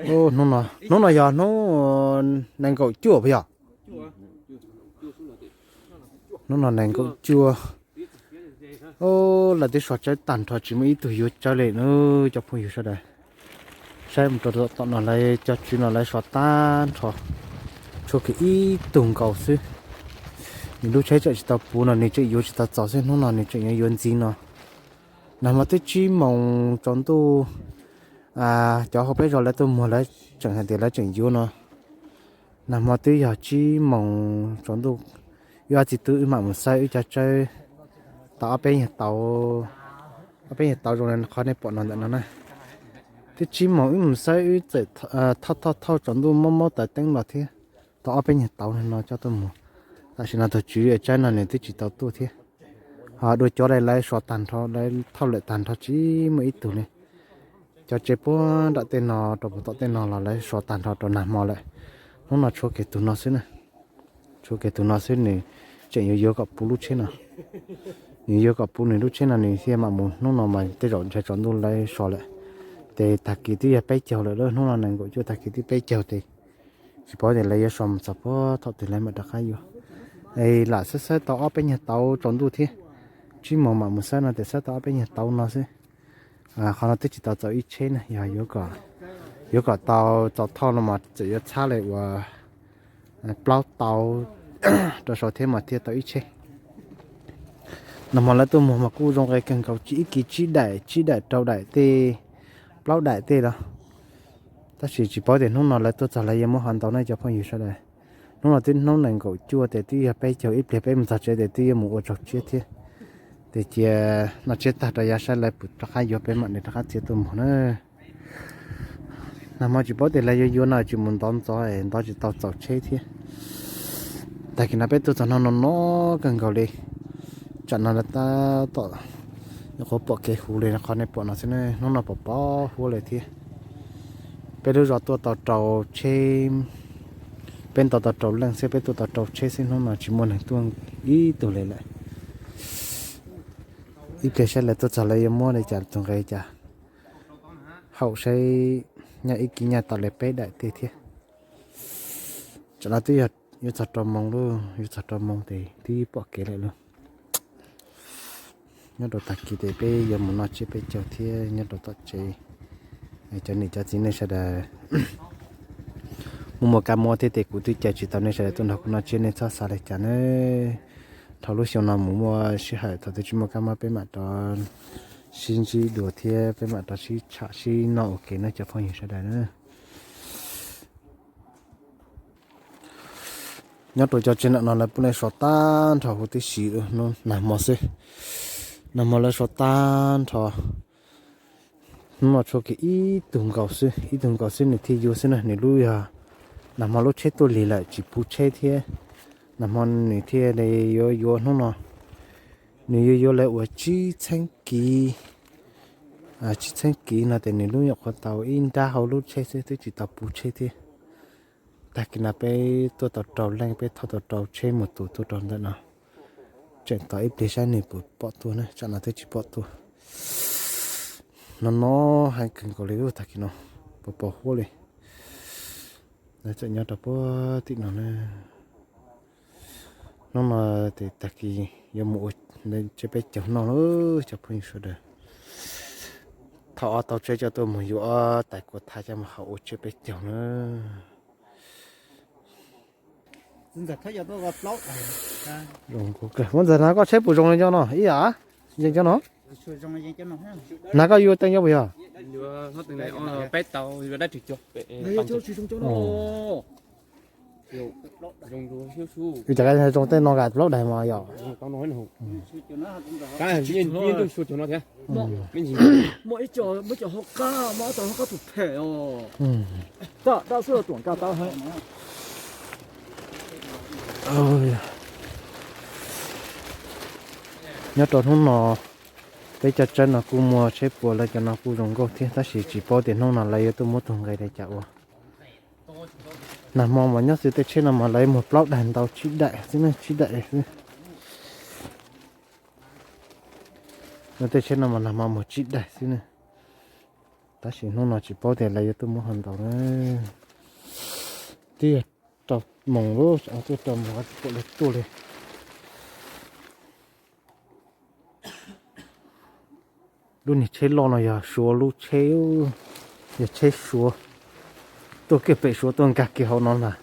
Hnub no, hnub no yog hnub nees nkaum cuaj puas yog? Hnub no nees nkaum cuaj. Lawv twb so tsawb tag nrho tsis muaj ib tug yuav tsawb li na, cov phooj ywg sawv daws. Saib mus rau tom no lawv cov tswv no lawv so tag nrho, tshuav kiag ib tug nkaus xwb. Nws lub tsheb tseem tsis tau puv no nws tseem yuav tsis tau txaus xwb, hnub no nws tseem yuav yuav ntxiv no. Nag hmo twb tsib moos tsaus ntuj, cov hauv peb zos lawv tuaj muag lawv tseem hais tias lawv tseem yuav no. Nag hmo twb yog tsib moos tsaus ntuj, wb ob txiv tub wb mam mus xawb wb cov tsawb tau ob peb nyuag tau, ob peb nyuag tau zoo li qhov nej pom no ntawm no na. Twb tsib moos wb mus xawb wb txawm thauj thauj thauj tsaus ntuj mob mob taws teeb los thiab, tau ob peb nyuag tau no coj tuaj mus. Tam sim no tus tswv tsawb no nws twb tsis tau tuaj thiab. Ho dua cov lawv so tag nrho, lawv thauj lawm tag nrho tsis muaj ib tug li. Cov tsev puag nram tej no rau puag tom tej no los lawv so tag nrho rau nag hmo lawm. Hnub no tshuav kiag tus no xwb na. Tshuav kiag tus no xwb nws tseem yuav yuav kom puv lub tsheb no. Nws yuav kom puv nws lub tsheb no nws thiaj mam mus, hnub no mas tej zaum ntshai tsaus ntuj lawv so lawm. Ces tag kis twb yog peb caug lawm, hnub no nees nkaum cuaj tag kis twb peb caug ces tsis paub tias lawv yuav so mus txog puag thaum twg lawv mam rov qab yuav. Es lam xawb xawb tau ob peb nyuag tau tsaus ntuj thiab, tsib moos mam mus xawb no ces xawb tau ob peb nyuag tau no xwb. Qhov no twb tsis tau txaus ib tsheb na, yog yuav kom tau txaus thauj no mas txawm yuav txhab li uas plaub tau rau saud thiab mas thiaj tau ib tsheb. Nag hmo lawv tuaj muag mas kuj zoo nqi kawg nkaus, ib kis tsib daim, tsib daim rau daim tej, plaub daim tej los. Tab sis tsis paub tias hnub no lawv tuaj txog lawv yuav muab ho ntau ne cov phooj ywg sawv daws. Hnub no twb hnub nees nkaum cuaj ces twb yog peb caug, ib pliag peb mus txog tsev ces twb yuav mus ua tsaug tsiab thiab. Ces cia noj tsiab tag rau yav saib lawv puas rov qab yuav peb mam li rov qab txiav tuaj muag na. Nag hmo tsis paub tias lawv yuav yuav no tsis mus ntov ntxov es ntov tsis tau txaus tsheb thiab. Tag kis no peb tuaj txog no no no kawg nkaus li. Tsam no lawv tab tom nyuam qhuav pom kev huv li qhov nej pom no xwb na, hnub no pom pom huab li thiab. Peb lub zos tuaj tau rau tsheb, peb ntau tau rau leej xwb, peb tuaj tau rau tsheb xwb, hnub no tsis muaj neeg tuaj ib tug li lawm. Ib pliag saib lawv tuaj txog lawv yuav muab li cas tus nqe cas. Haum saib, nyob ib kis nyaj tau li peb daim tej thiab. Tsam no twb yog yuav txog rau moos lauj, yuav txog rau moos ces twb pom kev lawm lauj. Nyob rau tag kis ces peb yuav mus noj tsiab peb caug thiab nyob rau tom tsev. Cov niam cov txiv nej sawv daws muaj muaj kab mob thiab ces kuv twb caw tsis tau nej sawv daws tuaj nrog kuv noj tsiab, nej txhob xav li cas nawb. Dhau lub xyoo no mus muaj sij hawm thaum twg tsis muaj kab mob peb mam rov sib ntsib dua thiab peb mam rov sib tsham sib noj ua ke nawb cov phooj ywg sawv daws na. Nyob rau cov tsev ntawm no lawv pub nej so tag nrho huv tib si, nag hmo xwb, nag hmo lawv so tag nrho. Hnub no tshuav kiag ib tug nkaus xwb, ib tug nkaus xwb nws thiaj yuav xwb na, nws lub yog nag hmo lub tsheb tuaj lig lawm tsis puv tsheb thiab. Nag hmo nws thiaj li yuav yuav hnub no, nws yuav yuav lawv uas tsib txheeb kiv, tsib txheeb kiv no ces nws lub nyuam qhuav tau ib nrab hauv lub tsheb xwb twb tsis tau puv tsheb thiab. Tag kis no peb tuaj tau rau leej, peb thauj tau rau tsheb mus tus tuaj rau ntawm no. Tseem tos ib pliag saib nws puas pom tuaj na, tsam no twb tsis pom tuaj. No no heev kawg nkaus li, tag kis no pos pos huab li. Lawv txawm nyob rau puag tim no na. Hnub no ces tag kis yuav mus ua tsiab peb caug noj lauj cov phooj ywg sawv daws. Thauj ob tauv tsheb coj tuaj mus yuav ob tais kua thaj coj mus hau ua tsiab peb caug na. Zoo nkauj kawg. Muab ntxawm na, koj tsheb puas zoo li cov no ib yam? Yeej cov no. Na koj yuav teej cov puas yog? Ua cas zoo tej no kam plaub daig mas yom. Muaj ib co, muaj ib co hauv qab, muaj ib co hauv qab tus phem os. Dab xwb los tuam kaj tab heev. Nyob rau hnub no, peb cov tsheb no kuj muaj tsheb puas lawv cov no kuj zoo nkauj thiab, tab sis tsis paub tias hnub no lawv yuav tuaj muab tus nqe li cas ua. Nag hmo mas nyob xwb tej tsheb no mas lawv muag plaub daig ntau tsib daim xwb ne, tsib daim xwb. Tej tsheb no mas nag hmo muag tsib daig xwb ne. Tab sis hnub no tsis paub tias lawv yuav tuaj muab hov ntaus na. Twb yog rau moos lub, twb rau moos tsis pom lawv tuaj li. Lub niag tsheb loj no yog Suav lub tsheb, yog tsheb Suav tuaj kiag pem Suav tuaj nkag kiag hauv no mas,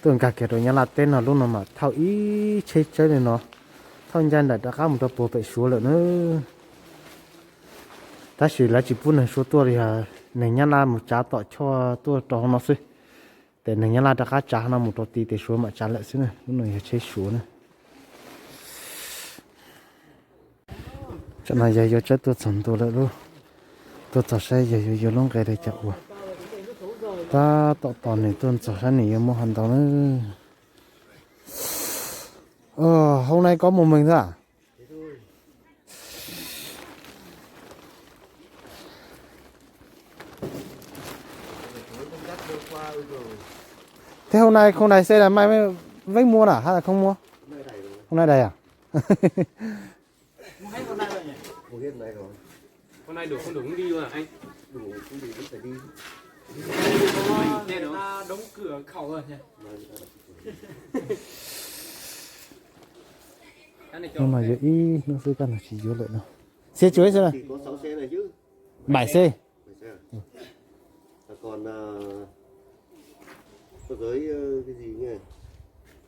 tuaj nkag kiag rau Nyab Laj teb no. Lub no mas thauj ib tsheb tsawb li no, thauj ncaj nraim rov qab mus rau puag pem Suav lawm na. Tab sis lawv tsis pub neeg Suav tuaj li, yog neeg Nyab Laj mus tsav tom choj tuaj rau hauv no xwb. Ces neeg Nyab Laj rov qab tsav no mus rau tid ces Suav mam tsav lawm xwb na. Lub no yog tsheb Suav na. Tsam no yog yuav tsawb tuaj txog ntua lawm lauj. Tuaj txog saib yog yuav yuav lub nqe li cas ua. Tab tom tos nws tuaj txog saib nws yuav muab hov ntaus na. Hôm nay có một mình thôi à? Thế hôm nay không đài xe là mai mới, vẫn mua à hay là không mua? Hôm nay đài à? Mua hết hôm nay rồi nhỉ? Mua hết hôm nay rồi. Hôm nay đủ không đủ không đi luôn à anh? Đủ không đủ vẫn phải đi. Hôm nay ta đóng cửa khẩu rồi nhỉ? Hnub no yuav ib hnub xwb koj no tsis yuav lawm no. Xe chuối xem nào. Chỉ có sáu xe này chứ. Bảy xe. Bảy xe à? Còn ờ, có giới ờ, cái gì nhỉ?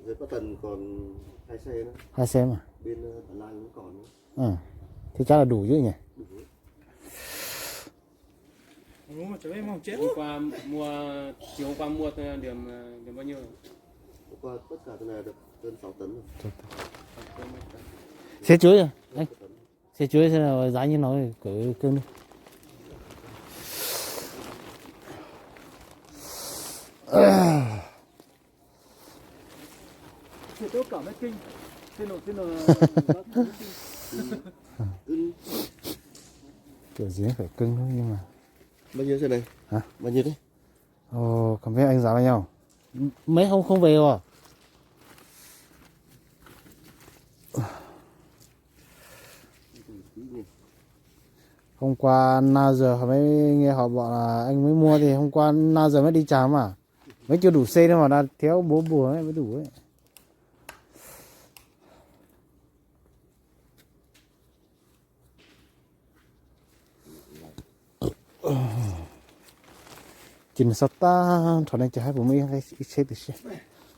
Giới Bắc Tần còn hai xe nữa. Hai xe mà. Bên ờ, Thái Lan cũng còn nữa. Ờ. Thế chắc là đủ chứ nhỉ? Đủ. Hôm qua mua, chiều hôm qua mua ờ, được ờ, được bao nhiêu rồi? Hôm qua tất cả thế này được hơn sáu tấn rồi. Xe chuối à? Anh, xe chuối xem là giá như nào, cử cơm đi. Xe chuối cỏ mới kinh. Xe nổ, xe nổ, nó cũng kinh. Kiểu gì cũng phải cưng thôi nhưng mà. Bao nhiêu xe này? Hả? Bao nhiêu đấy? Ồ, không biết anh giá bao nhiêu? Mấy hôm không về rồi. Hôm qua năm giờ họ mới nghe họ bảo là anh mới mua thì hôm qua năm giờ mới đi chào mà. Mới chưa đủ xe đâu mà đã thiếu bố bùa ấy, mới đủ ấy. Ces nws xav tag nrho ne ces hais puas muaj ib tsheb tiag siab.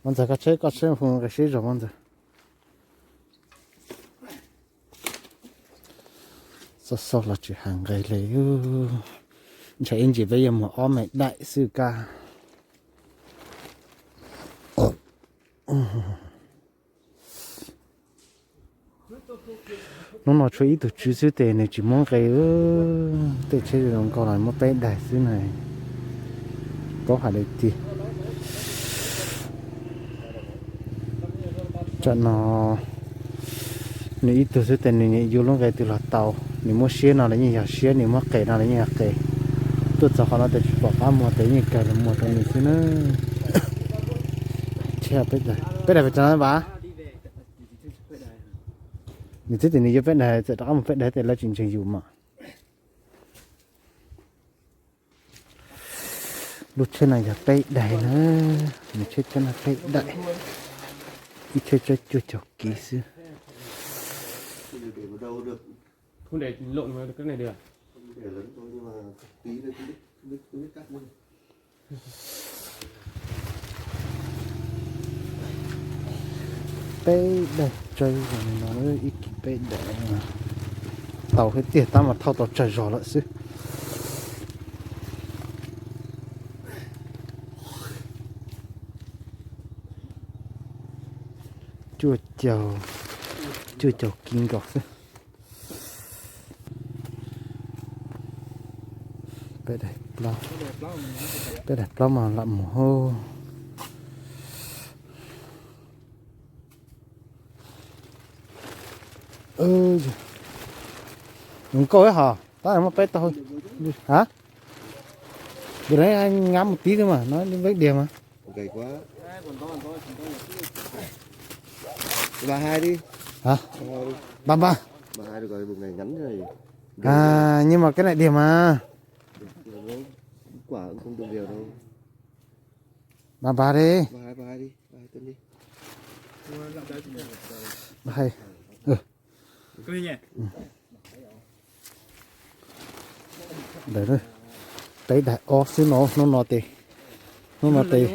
Mos ntxawg koj tsheb, koj tsheb hu nqe siab zog mos ntxawg. Xauj xauj los tsis hais nqe li, ntshe ib ntsis peb yuav muag ob me daim xwb kab. Hnub no tshuav ib tug tswv xwb ces nws tsis muab nqe, tej tsheb zoo nkauj los muab peb daim xwb na. Paub hais li tiag. Tsam no nws ib tug xwb tes nws yuav lub nqe twg los tau, nws muab siab no los yeej yog siab, nws muab qe no los yeej yog qe. Tuaj txog qhov no tes tsis pom qab muag tes yeej kawg los muag rau nws xwb na. Peb daim pes tsawg na Vam? Nws twb tias nws yuav peb daim, txawm rov qab mus peb daim tes lawv tsis ntseeg yus mas. Lub tsheb no yog peb daim na, nws tsheb tsheb no peb daim, ib tsheb tsheb cuaj caum kiv xwb. Peb daim tsawg no, ib kis peb daim. Tau thiab tiag tab mas thauj tau tsawg zog lawm xwb. Cuaj caum, cuaj caum kiv nkaus xwb. Peb daim plaub, peb daim plaub mas lam mus hauj. Zoo nkauj ib hom, tab muaj peb tau. Hả? Bữa đấy anh ngắm một tí thôi mà, nói đến vết đèn mà. Bà hai đi. Hả? Bà hai đi. Bà, bà. Bà hai được rồi, bữa ngày ngắn thế này. À, nhưng mà cái này đẹp mà. Đúng không? Kết quả cũng không được đều đâu. Bà, bà đi. Bà hai, bà hai đi, bà hai tuần đi. Bà hai. Ừ. Đ- Peb daim ob xwb no, hnub no tes, hnub no tes,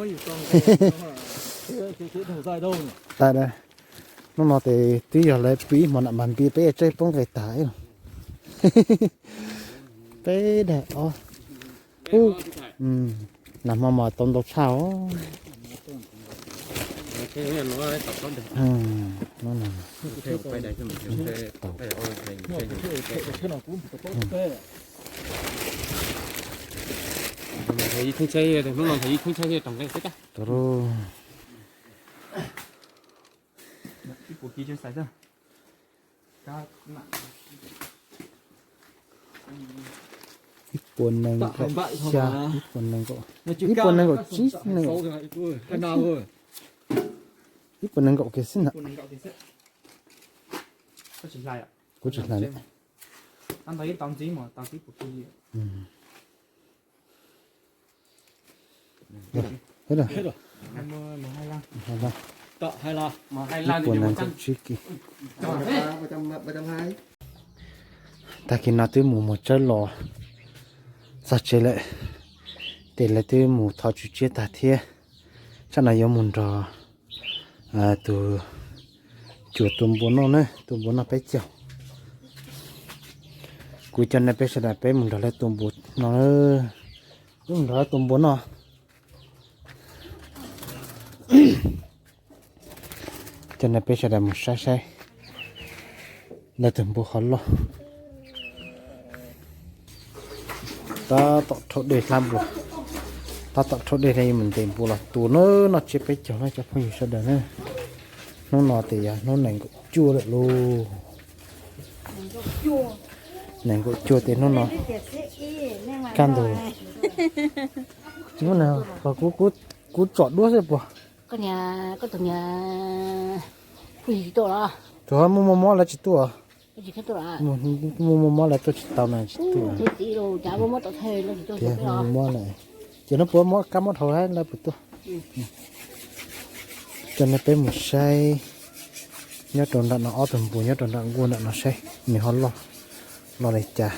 hnub no tes twb yog lawv pib hmo nam mas npi peb tsaib poob nqes tas. Peb daim ob. Nag hmo mas tau ntau tshaj os. Ib puas nees nkaum xya, ib puas nees nkaum, ib puas nees nkaum tsib, nees nkaum, ib puas nees nkaum kiag xwb na. Kuv tsis hais li. Ib puas nees nkaum tsib kis. Tag kis no twb mus muag tsawb los txog tsev lawm, ces lawv twb mus thov tswv tsiab tag thiab. Tsam no yuav mus nrog tus cuam tua npua noj na, tua npua noj peb caug. Kuv coj nej peb sawv daws peb mus nrog lawv tua npua no, wb mus nrog lawv tua npua noj. Coj nej peb sawv daws mus saib saib lawv tus npua ho loj. Tab tom rhaub dej hlab npua, tab tom rhaub dej hlab yuav mus ntes npua los tua na, noj tsiab peb caug na cov phooj ywg sawv daws na. Hnub no ces yog hnub nees nkaum cuaj lawm lauj. Nees nkaum cuaj ces hnub no kaj ntug. Hnub no kuv tsom duab xwb puas? Tus muaj mob mob lawv tsis tuaj. Muaj mob mob lawv tuaj tsis tau na, tsis tuaj. Tias muaj mob lawm, ces hnub puas mob kab mob dhau lawv puas tuaj. Coj nej peb mus saib nyob rau nram no, ob tug npua nyob rau nram nkuaj nram no saib nws ho loj, loj li cas.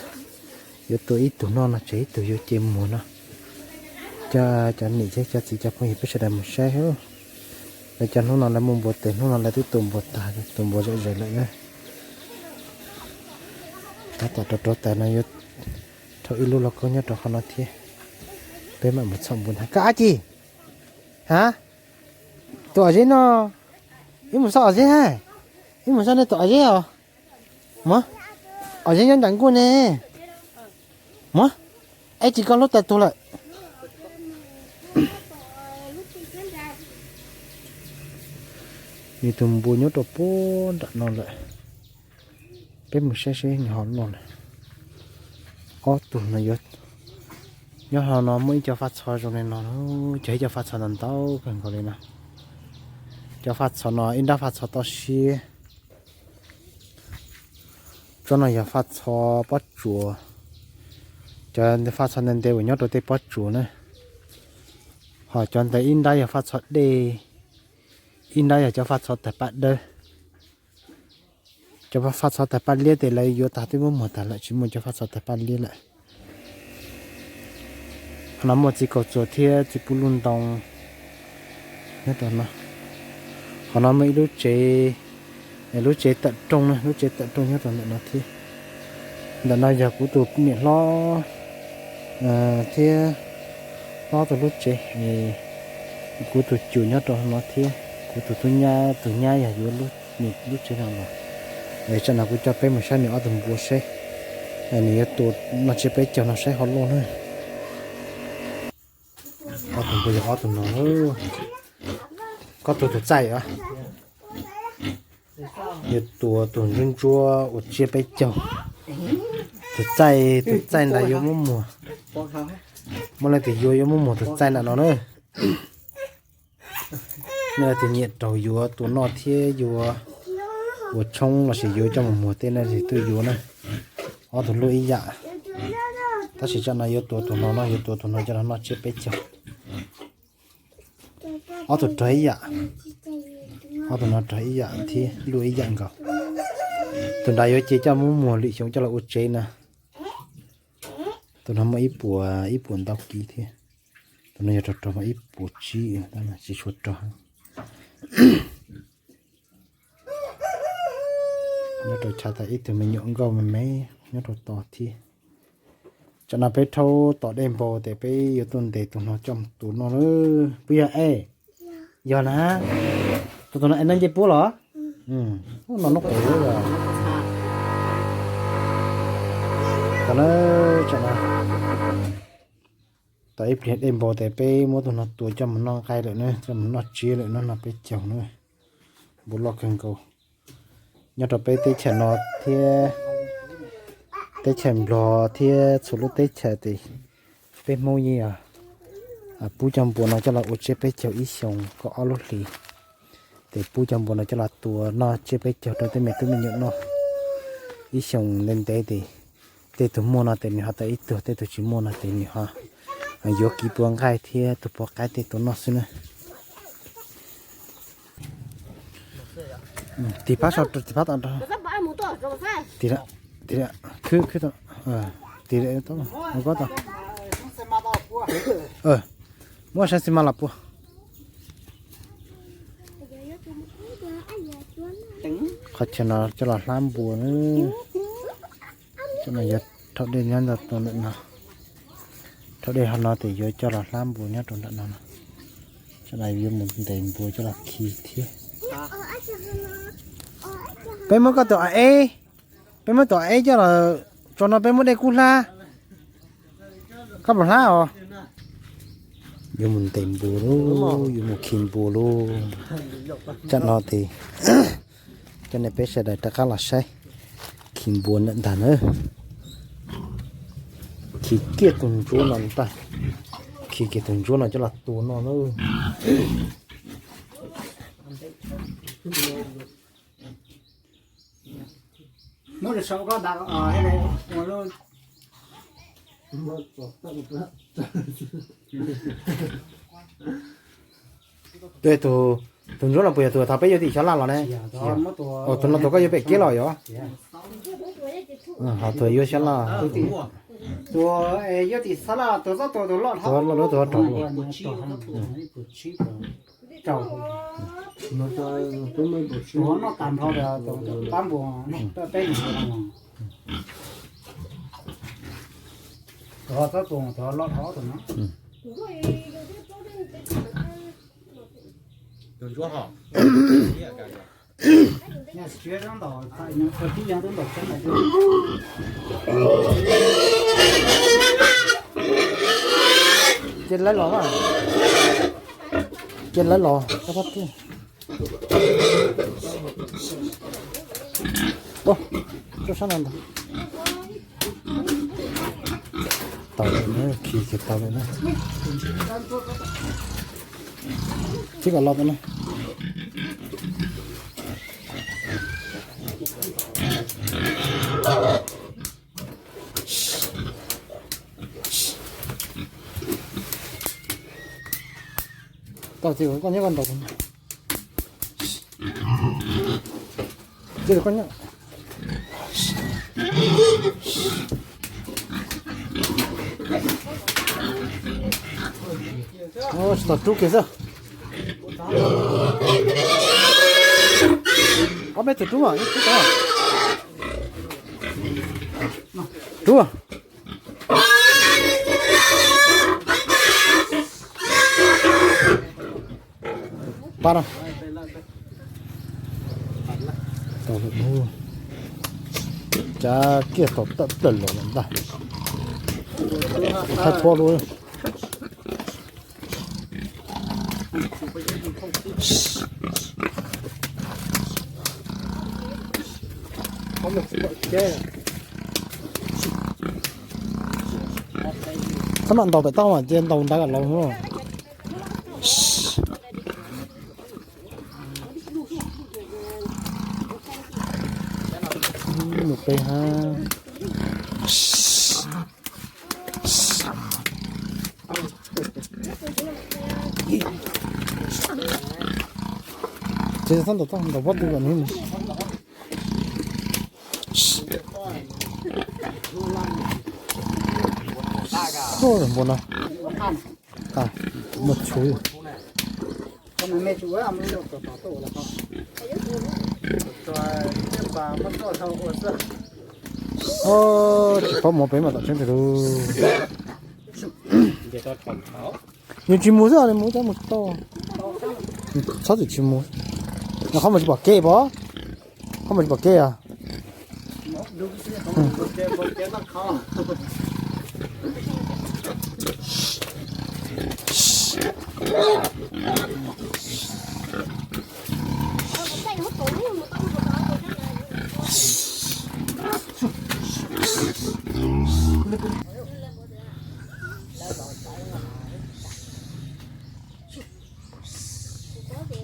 Yuav tua ib tug noj no tseg ib tug yuav cia muag no. Coj cov niam thiab cov txiv cov phooj ywg peb sawv daws mus saib. Lawv cov hnub no lawv muaj npua tes, hnub no lawv twb tua npua tag, tua npua zom zaws lawm na. Tab tom rau rau tas no yuav rau ib lub lauj kaub nyob rau qhov no thiab. Peb mam mus txhom npua ntag. Koj ab ci, ha, tus Om Zeb no, wb mus xauj Om Zeb ha, wb mus xauj nej tus Om Zeb os. Muab, Om Zeb nyob nram nkuaj ne. Muab, eb tsis koj hlub tas tuag lawm. Nws tus npua nyob rau puag nram no lawm. Peb mus saib seb nws ho loj lawm. Ob tug no yuav, nyob hauv no muaj ib co faj txho zoo li no, cov ib co faj txho ntau ntau kawg nkaus li no. Cov faj txho no ib nrab faj txho toj siab. Tsob no yog faj txho pob tsuas, cov faj txho ntev ntev uas nyob rau tej pob tsuas na. Ho cov ntawd ib nrab yog faj txho dej, ib nrab yog cov faj txho tawg paj dawb. Cov faj txho tawg paj liab tes lawv yuav tag twb muab muag tag lawm, tsis muaj cov faj txho tawg paj liab lawm. Qhov no muaj txiv kaus txuas thiab txiv pub luj ntoo nyob rau no. Qhov no muaj ib lub tsev, lub tsev tawm rooj na, lub tsev tawm rooj nyob rau ntawm no thiab. Ntawm no yog kuv tus niam hlob thiab hlob tus lub tsev, kuv tus cuab nyob rau no thiab kuv tus tub nyab, tus nyab yog yuav lub tsev no los. Tsam no kuv coj peb mus saib nws ob tug npua seb nws yuav tua noj tsiab peb caug no saib ho loj na. Ob tug npua yog ob tug no. Koj tua tus txaij os. Yuav tua tus ntsuab ntsuab ua tsiab peb caug. Tus txaij, tus txaij ntawd yuav muab muag. Muaj leej twg yuav, yuav muab muag tus txaij ntawm no na. Nej leej twg nyiam raug yuav tua noj thiab yuav ua tshoob lossis yuav coj mus muag tej no ces tuaj yuav na. Ob tug luaj ib yam. Tab sis tsam no yuav tuav tus no no, yuav tuav tus no coj los noj tsiab peb caug. Ob tug rog ib yam, ob tug no rog ib yam thiab luaj ib yam nkaus. Tus nrad yuav cia coj muab muag lwm xyoo coj los ua tsev na. Tus no muaj ib puas, ib puas ntau kiv thiab. Tus no yog rog rog mas ib puas tsib, tsis tshua rog. Nyob rau chav tas ib tug me nyuam nkauj me me nyob rau tod thiab. Tsam no peb rhaub tom dej npau tes peb yuav tuaj ntes tus no coj mus tua noj na. Puas yog es? Yog na. Tus tus no es noj ncej puab los? No noj qab os. Tod na, tsam no tod ib pliag dej npau tes peb muab tus no tua coj mus noj nqaij lawm na, coj mus noj tsiab lawm na, noj peb caug na. Npua loj kawg nkaus. Nyob rau peb teb chaws no thiab teb chaws Nplog thiab txhua lub teb chaws tes peb Hmoob yeej pub cov npua no coj los ua tsiab peb caug ib xyoos kaum ob lub hlis. Tes pub cov npua no coj los tua noj tsiab peb caug rau tej me tub me nyuam noj ib xyoos ntev ntev tes tej tug muaj no tes nws ho tau ib tug, tej tug tsis muaj no tes nws ho yuav kiv puab nqaij thiab tus puab qaib tej tua noj xwb na. Tig phab sau, tig phab tom, tig, tig, khwb, khwb, tig, kob tau, muab saib xi mas los puag. Qhov chaw no coj los hlab npua na. Cov no yuav rhaub dej nyob ntawm no, rhaub dej hauv no tes yuav coj los hlab npua nyob rau nram no. Cov no yuav mus ntes npua coj los khi thiab. Peb muab koj tus a eb, peb muab tus a eb coj los tso no peb muab dej kub hlab. Koj puas hlab os? Yuav mus ntes npua lauj, yuav mus khi npua lauj. Tsam no tes coj nej peb sawv daws rov qab los saib khi npua ntag na. Khi kiag tus ntsuab no ntag, khi kiag tus ntsuab no coj los tua noj na. Tus ntsuab no puas yog tus thaum peb yuav tim Xyob Laj los ne? Tus no tus koj yuav pem kiab los yog? Ho tus yuav Xyob Laj, tus loj loj tus rog. Ces lawv los, ces lawv los. Sab no ntag. Tau lawm na, khi kiag tau lawm na. Tib kom los pem no. Tau ces koj nyob koj ntaus. Ces koj nyob. Tsis tau rub kiag xwb. Ob peb tug rub mas ib tug rub. Pab no. Tau lawm, cab kiag tau tawm plaws los lawm ntag. Thaij thuab lub. Txhob mam ntaus pem toj mas cia ntaus nrad kom los. Mus pem ha. Ces txhob ntaus toj, ntaus pob tw kom nws mus. Npua no, muaj txhuv. Tsis paub mus pem mas tom tseeb tiag lauj. Yus tsis mus xwb os, mus cas mus tsis tau. Txhob txwm tsis mus. Qhov mus tsis pom kev pom. Qhov mus tsis pom kev os.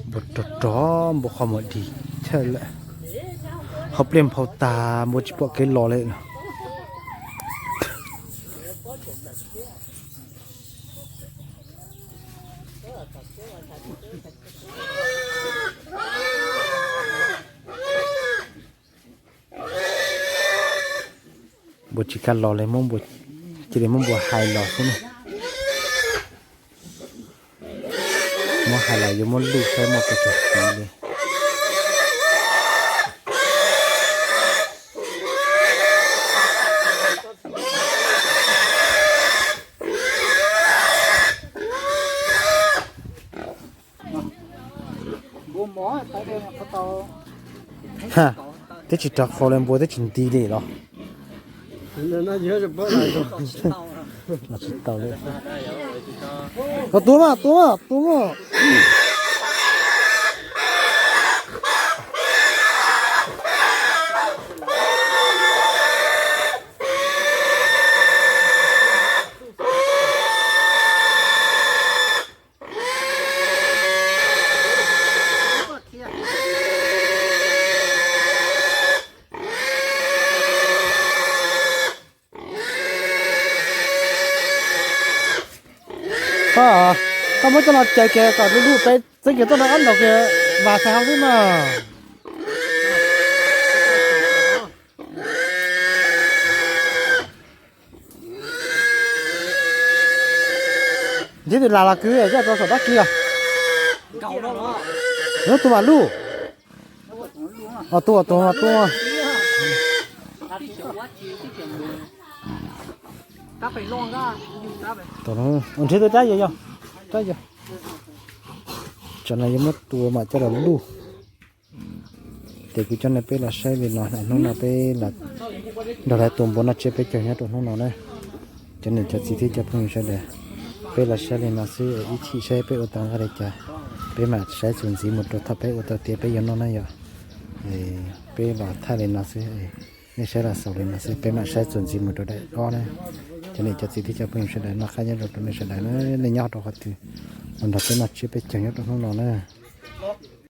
Npua rog rog, npua qhov muag dig chawj lawm. Hauv pliaj nphau tas, npua tsis pom kev los li. Npua tsis kam los li, muab npua, cia li muab npua hais los xwb na. Muab hais los yuav muab luj saib muaj pes tsawg tiv li. Ha, twb tsis rov qau li, npua twb tsis nti li los. Tsis tau li. Tua mas, tua mas, tua mas. Koj, koj muab coj los cais kiag kom lub lub peb txeeb kiag tuaj rau ob nraud kiag, vas xav hau xwb mas. Ntsib tus las los kwv coj rau saum dab tsi os. Lub tus mas lub. Os, tus os, tus os, tus. Ntsib tus rab yog yog, rab yog. Tsam no yuav muab tua mam coj los luj. Ces kuv coj nej peb los saib li no, hnub no peb nrog lawv tua npua noj tsiab peb caug nyob rau hnub no na. Cov niam cov txiv thiab cov phooj ywg sawv daws, peb los saib li no xwb, ib chim saib peb ua tau nqaij li cas, peb mam saib txuas ntxiv mus rau thaum peb ua tau tiav peb yuav noj na yom. Peb los thaij li no xwb, nej saib los xaus li no xwb, peb mam saib txuas ntxiv mus rau daim ob na. Cov niam cov txiv thiab cov phooj ywg sawv daws, noj qab nyob zoo rau nej sawv daws na, nej nyob rau qhov twg los nrog peb noj tsiab peb caug nyob rau hnub no na.